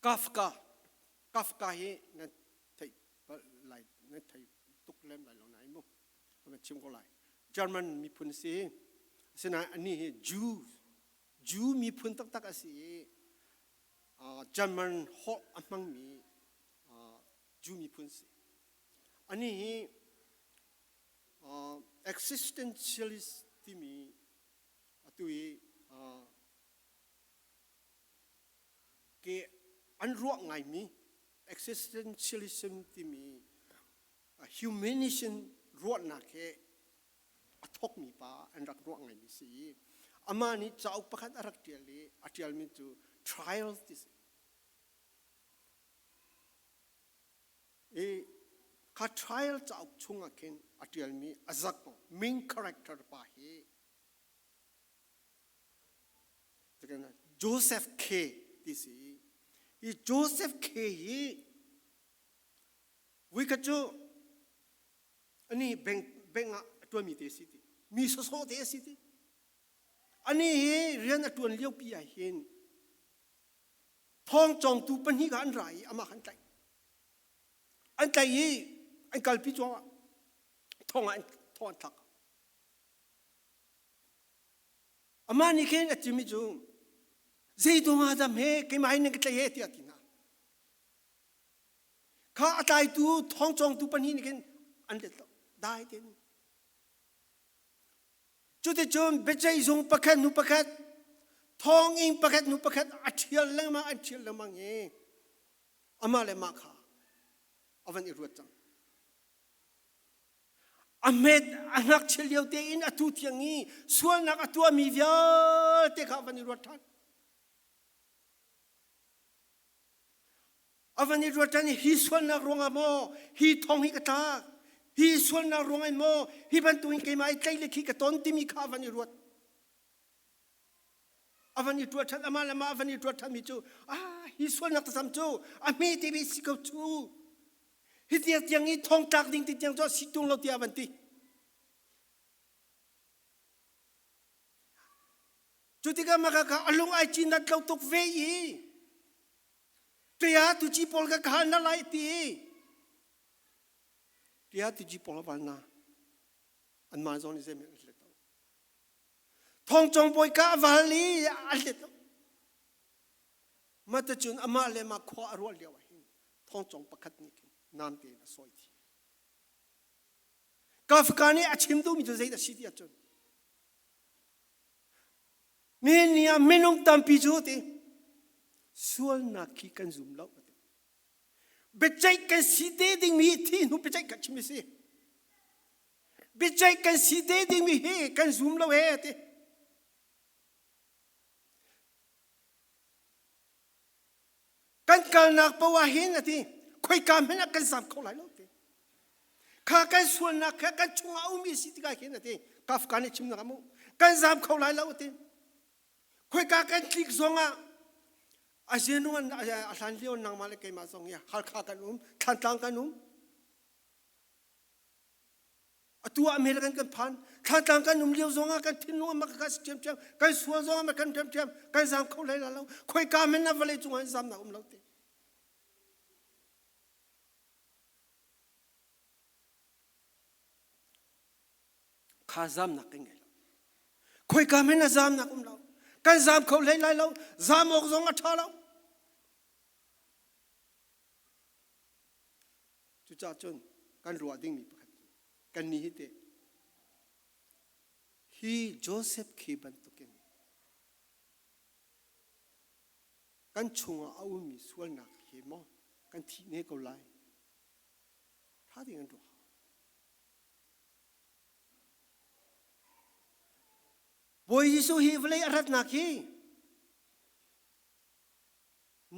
Kafka, Kafka hi nan theih bal lai, nan theih tuk lem lai lo na i mu. Ka van chim ko lai. German miphun si. Asinain anih hi Jew, Jew miphun taktak a si i, ah, German holh a hmangmi, ah, Jew miphun si. Anih hi, ah, existentialist timi atu i, ah, ke an ruah ngaimi, existentialism timi, ah, humanism ruahnak he a thawkmi pa an rak ruah ngaimi si i, amah nih cauk pakhat a rak ṭial i, a ṭialmi cu trial ti si. I kha trial cauk chungah khin a ṭialmi a zak ko, main character pa hi Joseph K ti si. I Joseph K hi voikhat cu anih bank, bank ah a ṭuanmi te si ti, mi sawsawh te si ti. Anih hi rian a ṭuan liopi ah hin thawng cawngtu pahnih kha an ra i amah kha an tlaih. An tlaih i an kalpi cuang ah thawng ah an, thawng an thlak. Amah nih khin a timi cu, "Zeitung ah dam he, keimah hi nan ka tlaih he," tiah a ti hna. Kha a tlaitu thawng cawngtu pahnih nih khin an let lo. Dai te nih. Cuticun biaceih zung pakhat hnu pakhat, thawnginn pakhat hnu pakhat a ṭhial lengmang, an ṭhial lengmang i amah le mah kha a van i ruat cang. A hmet a ngakchia lio tein a tu thiang i sualnak a tuahmi vialte kha a van i ruat ṭhan. A van i ruat ṭhan i hi sualnak ruangah maw hi thawng hi ka tlak? Hi sualnak ruangah maw hi bantuk in keimah i tlaih le khi ka ton timi kha a van i ruat. A van i ruat ṭhan, amah le amah a van i ruat ṭhanmi cu, ah, hi sualnak tasam cu a hme te bik si ko cu. Hi tiang tiang i thawng tlak ding ti tiang cu a si tung lo tiah a van ti. Cutikah mah kha a lung aa cinat lo tuk ve i, "Ṭia tuci pawl kha ka hal hna lai," a ti. Ṭia tuci pawl a hal hna. Anmah zong nih zeihmanh an let lo. Thawngcawng bawi kha a va hal i an let lo. Mah tacun amah le amah khua a ruah lio ah hin thawngcawng pakhat nih khin nam tein a sawi thi. Kafka nih a chim duhmi cu zeidah a si ti ahcun, nihin ni ah minung tampi cu ti, Sualnak khi kan zum lo, a ti. Biaceih kan si te ding mi, thihnu biaceih kan chim a si. Biaceih kan si te ding mi hi kan zum lo he, a ti. Kan kalnak paoh ah hin, a ti, khoika hmanh ah kan zam kho lai lo, a ti. Kha kan sualnak kha kan chungah a um mi si tikah hin, a ti. Kafka nih chimnak ah mu, kan zam kho lai lo, a ti. Khoika kan tlik zongah a zia nung a, a hlan lio nangmah le keimah zong hi Hakha kan um, Thantlang kan um. Atu ah American kan phan, Thantlang kan um lio zongah kan thinlung a mak kha si ṭhiamṭhiam, kan sual zongah mak kan ṭhiamṭhiam, kan zam kho lai lo. Khoika hmanh ah vawlei cungah hin zamnak um lo, a ti. Kha zamnak kan ngei lo. Khoika hmanh ah zamnak um lo. Kan zam kho hlei lai lo. Zam awk zong a ṭha lo. Cucaah cun kan ruah dingmi pakhat cu, kannih hi teh, hi Joseph khi bantukin kan chungah a ummi sualnak hi maw, kan thih ne ko lai. Ṭha ding an ruah. Bawi Jesuh hi vawlei a ratnak hi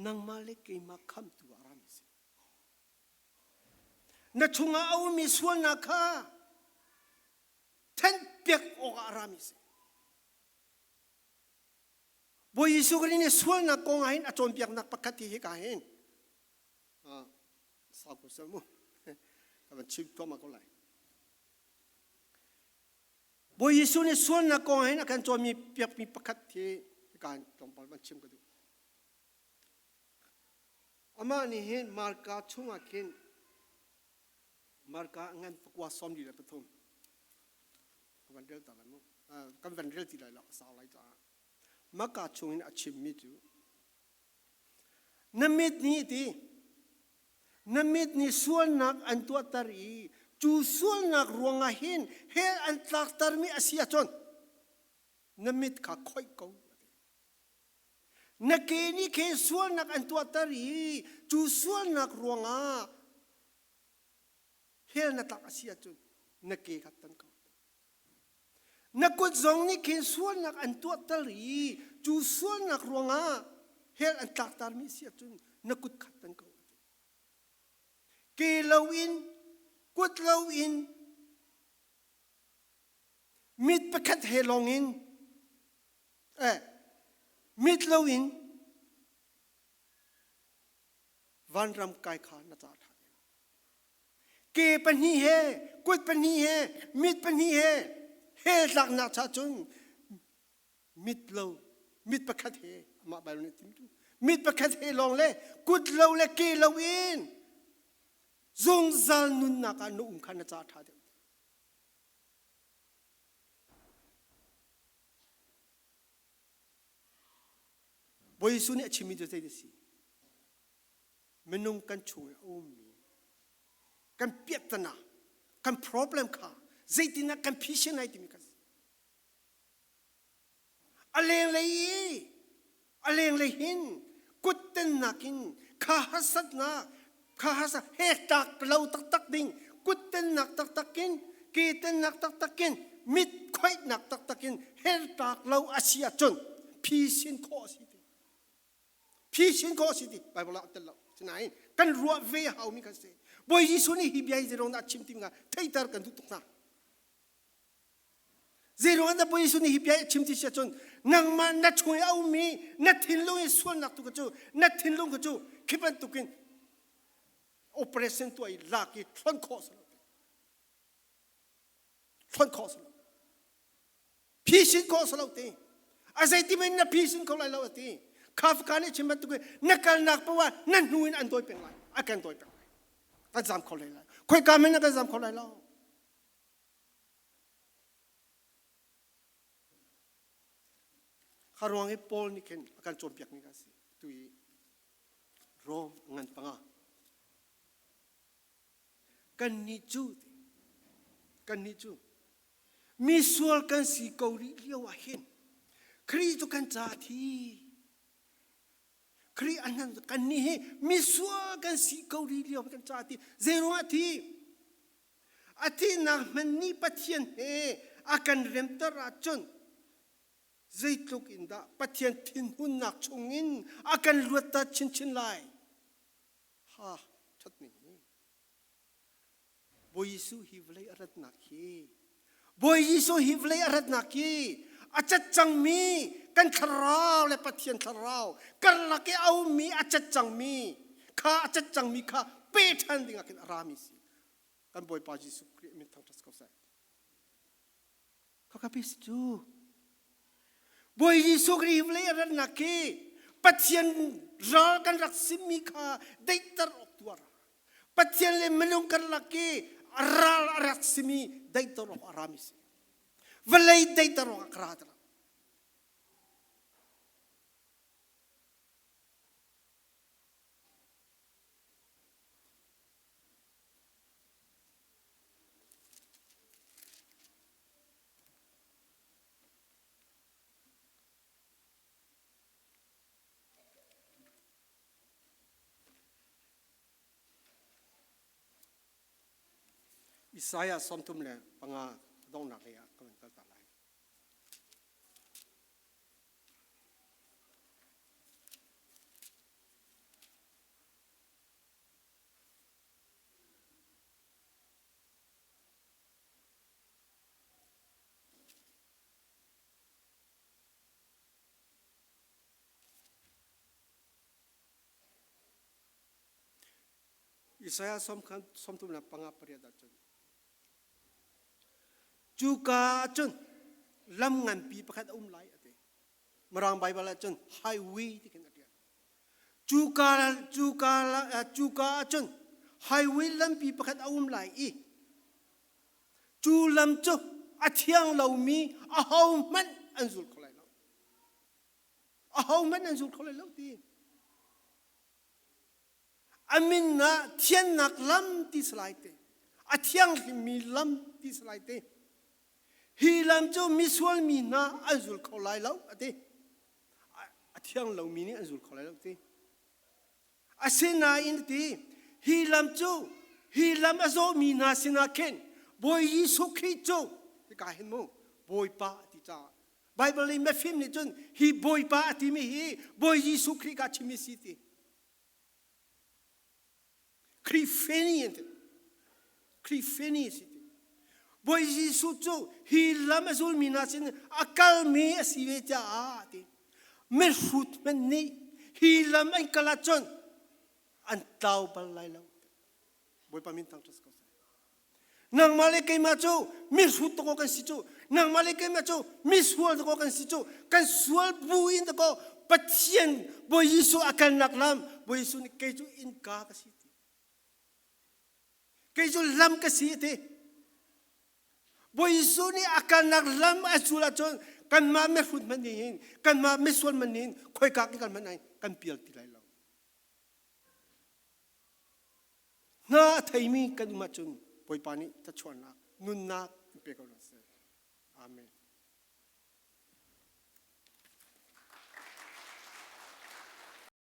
nangmah le keimah khamhtu ah a rami si. Na chungah a ummi sualnak kha thenhpiak awkah a rami si. Bawi Jesuh Khrih nih sualnak kong ah hin a cawnpiaknak pakhat hi hika hin, ah, sau ko seh mu. Ka van chim tuah ma ko lai. Bawi Jesuh nih sualnak kong ah hin a kan cawnmi piakmi pakhat hi hika hin tlawmpal van chim ka duh. Amah nih hin Marka chungah khin, Marka a ngan pakua sawmli le pathum. Ka van rel ta lai mu. Ah, kan van rel ti lai lo, a sau lai caah. Marka chungin a chimmi cu, na mit nih ti, na mit nih sualnak an tuahter i cu sualnak ruangah hin hell an tlaktermi a si ahcun na mit kha khoih ko. Na ke nih khin sualnak an tuahter i cu sualnak ruangah hell na tlak a si ahcun na ke kha tan ko. Na kut zong nih khin sualnak an tuahter i cu sualnak ruangah hell an tlaktermi a si ahcun na kut kha tan ko. Ke loin, kut loin, mit pakhat he lawngin, eh, mit loin vanram kai kha na caah ṭha deuh. Ke pahnih he, kut pahnih he, mit pahnih he hell tlaknak caah cun mit lo, mit pakhat he, amah Baibal nih a timtu, mit pakhat he lawng le kut lo le ke loin zungzal nunnak ah na um kha na caah ṭha deuh. Bawi Jesuh nih a chimmi cu zei a si? Minung kan chung i a ummi kan piattanak, kan problem kha zeitindah kan phihsin ai timi kha si. A lenglei i, a lenglei hin kuttennak in kha harsatnak, kha harsat, he tlak lo taktak ding, kuttennak taktak in, ketennak taktak in, mit khoihnak taktak in hell tlak lo a si ahcun phihsin khawh a si ti. Phihsin khawh a si ti Baibal ah a tel lo. Sinain kan ruah ve a haumi kan si. Bawi Jesuh nih hi bia hi zeiruang dah a chim timi kha theihter kan duh tuk hna. Zeiruang dah Bawi Jesuh nih hi bia hi a chim ti si ahcun nangmah na chung i a ummi na thinlung i sualnak tu kha cu, na thinlung kha cu khi bantukin operation tuah i lak i hlonh khawh a si lo. Hlonh khawh a si lo. Phihsin khawh a si lo ti. A zeiti men na phihsin kho lai lo a ti. Kha faka nih chim bantuk in na kalnak paoh ah na hnu in an dawi peng lai. A kan dawi peng lai. Kan zam kho lai lai. Khoika men na kan zam kho lai lo. Kha ruang i Paul nih khin a kan cawnpiakmi kha si. Tu i Rom ngan panga. Kannih cu, kannih cu misual kan si ko rih lio ah hin Khrih cu kan caah a thi. Khrih a nang kannih hi misual kan si ko rih lio kan ca ti. Zeiruangah ti? A thihnak hmanh nih Pathian he a kan remter ahcun, zeitluk in dah Pathian thinhunnak chungin a kan luatter chinchin lai? Ha, ṭhat ning hi. Bawi Jesuh hi vawlei a ratnak hi, Bawi Jesuh hi vawlei a ratnak hi, a cat cangmi kan thlarau le Pathian thlarau karlak i a ummi a cat cangmi kha, a cat cangmi kha peh ṭhan dingah khin a rami si. Kan Bawipa Jesuh Khrih min thangṭhat ko seh. Kha ka pe si cu. Bawi Jesuh Khrih vawlei a ratnak hi Pathian ral kan rak simmi kha daihter awk tuah a ra. Pathian le minung karlak i a ral a rak simmi daihter awk a rami si. Vawlei daihter awk a ka ra ter. Isaiah sawmthum le panga donghnak lei ah ka van kal ta lai. Isaiah sawmkhat, sawmthum le panga pariat ahcun, cuka ahcun lam nganpi pakhat a um lai, a ti. Mirang Baibal ahcun highway tikin a ṭial. Cuka, cuka, cuka ahcun highway lampi pakhat a um lai i cu lam cu a thiang lomi ahohmanh an zul kho lai lo. Ahohmanh an zul kho lai lo ti. A min ah thiannak lam ti si lai te, a thianghlimmi lam ti si lai te. Hi lam cu misual mi hna an zul kho lai lo, a ti. A, a thiang lomi nih an zul kho lai lo, ti. Asinain a ti, hi lam cu, hi lam a zawhmi hna sinah khin Bawi Jesuh Khrih cu, hika hin mu, Bawipa a ti caah, Baibal i mifim nih cun hi Bawipa a timi hi Bawi Jesuh Khrih ka chimmi si ti. Khrihfeni an ti. Khrihfeni a si ti. Bawi Jesuh cu hi lam a zulmi hna sin a kalmi a si ve caah a ti. Mihrut hmanh nih hi lam an kal ahcun an tlau bal lai lo. Bawipa min thangṭhat ko seh. Nangmah le keimah cu mihrut tawk kan si cu, nangmah le keimah cu misual tawk kan si cu, kan sual buin tawk Pathian Bawi Jesuh a kalnak lam, Bawi Jesuh nih kei cu innka ka si ti. Kei cu lam ka si ti. Bawi Jesuh nih a kalnak lam a zul ahcun kanmah mihrut hmanh nih hin, kanmah misual hmanh nih hin, khoika kan kal hmanh ah hin kan pial ti lai lo. Hna a theimi kan um ahcun Bawipa nih thluachuahnak, nunnak in pe ko hna seh. Amen.